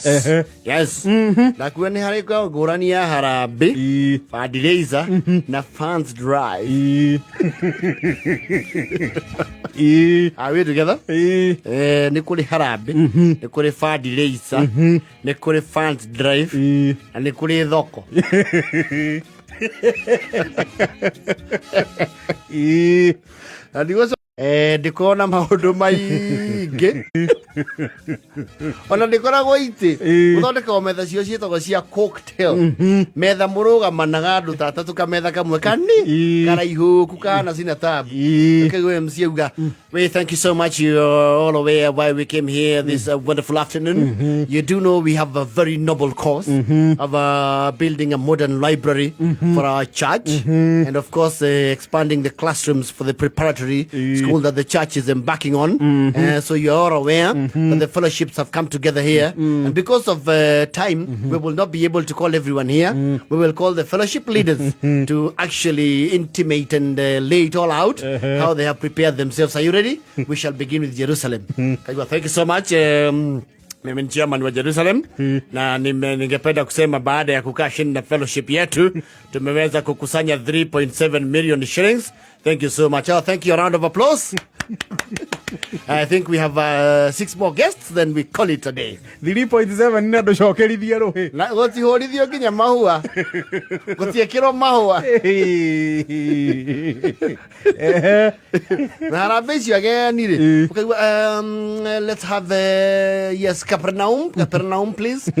Ehe. Yes, nakuo nĩ harĩ kwa ngũrani ya harambĩ, fundraiser na funds drive. Are we together? Eh, nĩ kũrĩ harambĩ, nĩ kũrĩ fundraiser, nĩ kũrĩ funds drive na nĩ kũrĩ thoko. Na ndigũco Eh, ndikoragwo na maũndũ maingĩ, ona ndikoragwo itĩ. Gũthondekagwo metha cio ciĩtagwo cia cocktail, metha mũrũgamanaga andũ ta atatũ kametha kamwe kani karaihũku kana cina tabu. Ũkaigua MC auga, "We thank you so much. You're all aware why we came here this wonderful afternoon. You do know we have a very noble cause of building a modern library for our church and of course expanding the classrooms for the preparatory school that the church is embarking on. So you're all aware that the fellowships have come together here. And because of time, we will not be able to call everyone here. We will call the fellowship leaders to actually intimate and lay it all out how they have prepared themselves. Are you ready? We shall begin with Jerusalem." Kajua, thank you so much. Mimi ni chairman wa Jerusalem na ningependa kusema baada ya kukaa chini na fellowship yetu, tumeweza kukusanya 3.7 million shillings. Thank you so much. Oh, thank you. A round of applause. I think we have six more guests, then we call it a day. 3.7 nä andå cokerithie rå Na gũtihũrithio nginya mahũa, gũtiĩkĩrwo mahũa na harambĩ icio ageni rĩ, ũkaigua, "Let's have yes, Capernaum, Capernaum, please.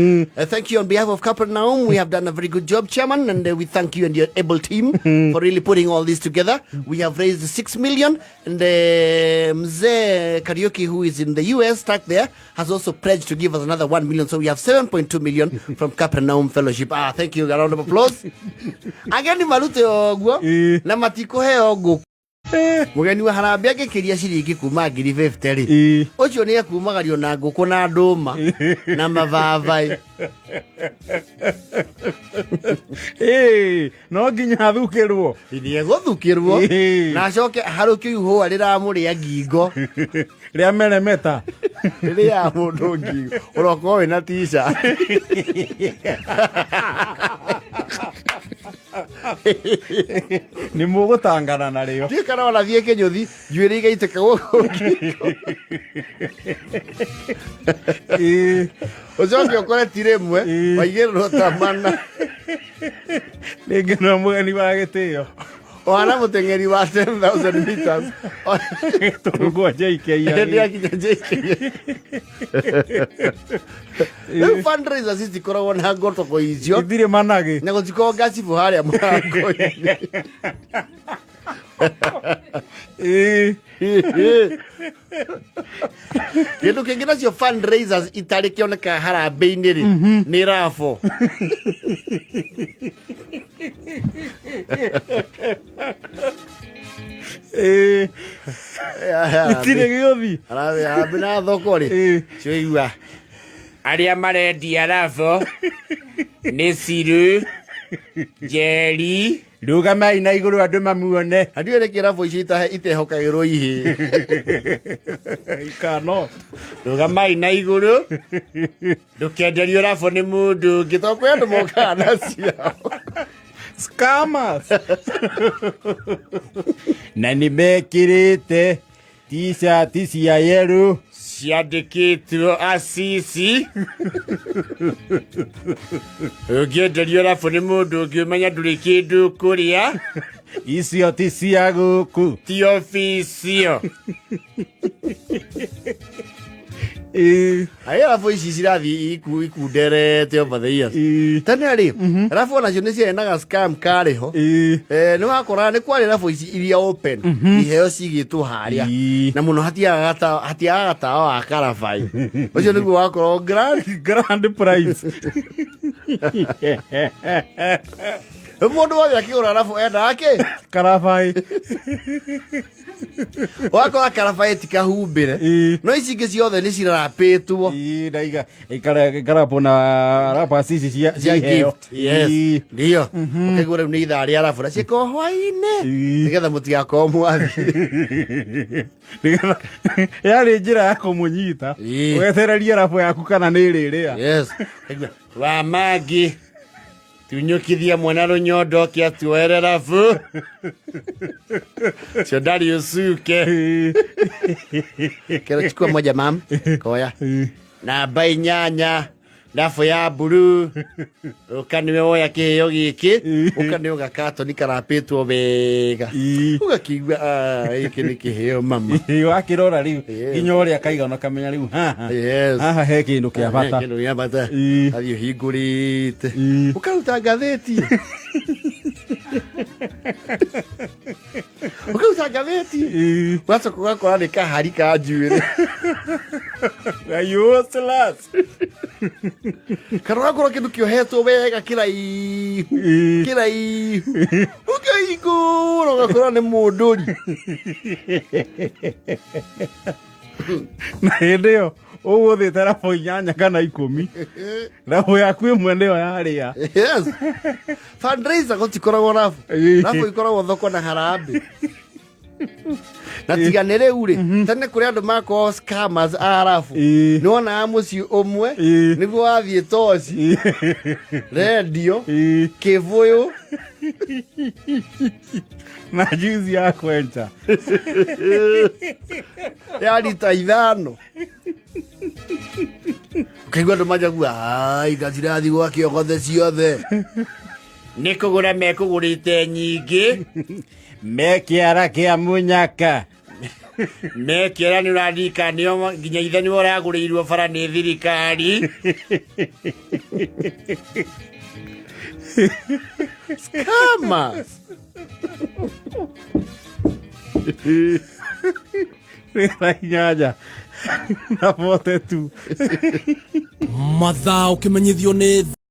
Thank you. On behalf of Capernaum, we have done a very good job, chairman, and we thank you and your able team for really putting all this together. We have raised 6 million, and Mzee Kariuki, who is in the US stuck there, has also pledged to give us another 1 million, so we have 7.2 million from Capernaum Fellowship. Ah, thank you. A round of applause." Ageni marute ũguo na matikũheo ngũkũ. Mũgeni wa harambĩ angĩkĩria ciringi kuma 50,000 rĩ, ũcio nĩ ekumagario na ngũkũ na ndũma na mababaĩ. Ĩĩ, no nginya athukĩrwo. Nĩ egũthukĩrwo na acoke harũkio ihũa rĩramũrĩa ngingo. Rĩa meremeta. Rĩrĩa mũndũ ngingo ũrokorwo wĩna tica. Nĩ mũgũtangana narĩo. Ndiũĩ kana wanathiĩ kĩnyũthi njuĩrĩ igaitĩka gũkũ ngingo. Ũcoke ũkore ti rĩmwe, waigĩrĩrwo ta mana. Rĩngĩ no mũgeni wa gĩtĩo. Ũhana mũteng'eri wa 10,000 meters. Tũrugwo JKIA. Hĩndĩ akinya JKIA. Rĩu fundraisers citikoragwo na ngotoko icio. Itirĩ managĩ. Na gũtikoragwo ngacibũ harĩa mũrango-inĩ. Kĩndũ kĩngĩ nacio fundraisers itarĩ kĩonekaga harambĩ-inĩ rĩ, nĩ rabo. Itirĩ gĩũthi. Harambĩ, harambĩ na thoko rĩ, cioigua arĩa marendia rabo nĩ Ciru Njeri. Rũgamai na igũrũ andũ mamuone. Na ndiũĩ nĩ kĩrabu icio itehokagĩrwo ihĩ. Ikano. Rũgamai na igũrũ, ndũkenderio rabo nĩ mũndũ ũngĩ, tondũ kwĩ andũ mokaga na ciao. Scammers. Na nĩ mekĩrĩte t-shirt cia yellow. Ciandĩkĩtwo Asisi. Ũngĩenderio rabu nĩ mũndũ ũngĩ, ũmenya ndũrĩ kĩndũ kũrĩa. Icio ti cia gũkũ. Ti obicio. Aĩ, rabu ici cirathiĩ ikunderete over the years. Tene rĩ, rabu onacio nĩ ciarĩ na ga scam karĩ ho. Eh, nĩ wakoraga nĩ kwarĩ rabu ici iria open, iheo cigĩtwo harĩa na mũno hatiagaga gatawa wa karabai, ũcio nĩguo wakorwo grand Grand prize. Mũndũ wothe akĩgũra rabu endaga kĩ? Karabai. Wakora karabaĩ ti kahumbĩre. No ici ingĩ ciothe nĩ cirarapĩtwo. Ii, na ikarapwo na wrappers ici cia Cia iheo. gift. Yes. Ndio. Ũkaigua rĩu nĩ ithaa rĩa rabu na ciĩkwo hwaĩ-inĩ. Nĩgetha mũtigakorwo mwathiĩ. Nĩgetha yarĩ njĩra ya kũmũnyita. Wetererie rabu yaku kana nĩ ĩrĩrĩa. Yes. Ũkaigua, wa mangi tunyukithia mwana rũnyondo kia tuoere rabu cio ndarĩ ũcuke. Kero chukua moja mam koya namba 8 rabu ya mburu ũka nĩwe woya kĩheo gĩkĩ ũka nĩ ũgakatoni karapĩtwo wega ũgakĩigua "Ah, gĩkĩ nĩ kĩheo mama." Wakĩrora rĩu Yes. nginya ũrĩa kaigana ũkamenya rĩu haha Yes. haha he kĩndũ kĩa bata. Kĩndũ gĩa bata. Athiĩ ũhingũrĩte ũkaruta ngathĩti, ũkaruta ngathĩti, ũgacoka ũgakora nĩ kahari ka njuĩrĩ. Useless. Kana ũgakora kĩndũ kĩohetwo wega kĩraihu kĩraihu, ũkahingũra ũgakora nĩ mũndũri. Na hĩndĩ ĩyo ũgũthĩte rabo 8 kana 10, rabo yaku ĩmwe nĩyo yarĩa. Yes, fundraiser gũtikoragwo rabu. Rabu ikoragwo thoko na harambĩ. Na tiga nĩ rĩu rĩ, tene kũrĩ andũ makoragwo scammers a rabu. Nĩ wonaga mũciĩ ũmwe nĩguo wathiĩ toci, rendio, kĩbũyũ na juice ya kwenja ya rita 5. Ũkaigua andũ manjagua iga cirathi gwa kĩogothe ciothe nĩ kũgũra mekũgũrĩte nyingĩ. Mekĩara kĩa mũnyaka. Mekĩara nĩ ũraririkana nĩo nginya ithe nĩwe ũragũrĩirwo bara nĩ thirikari. Scammers. Rita 8 na 42. Mathaa ũkĩmenyithio nĩ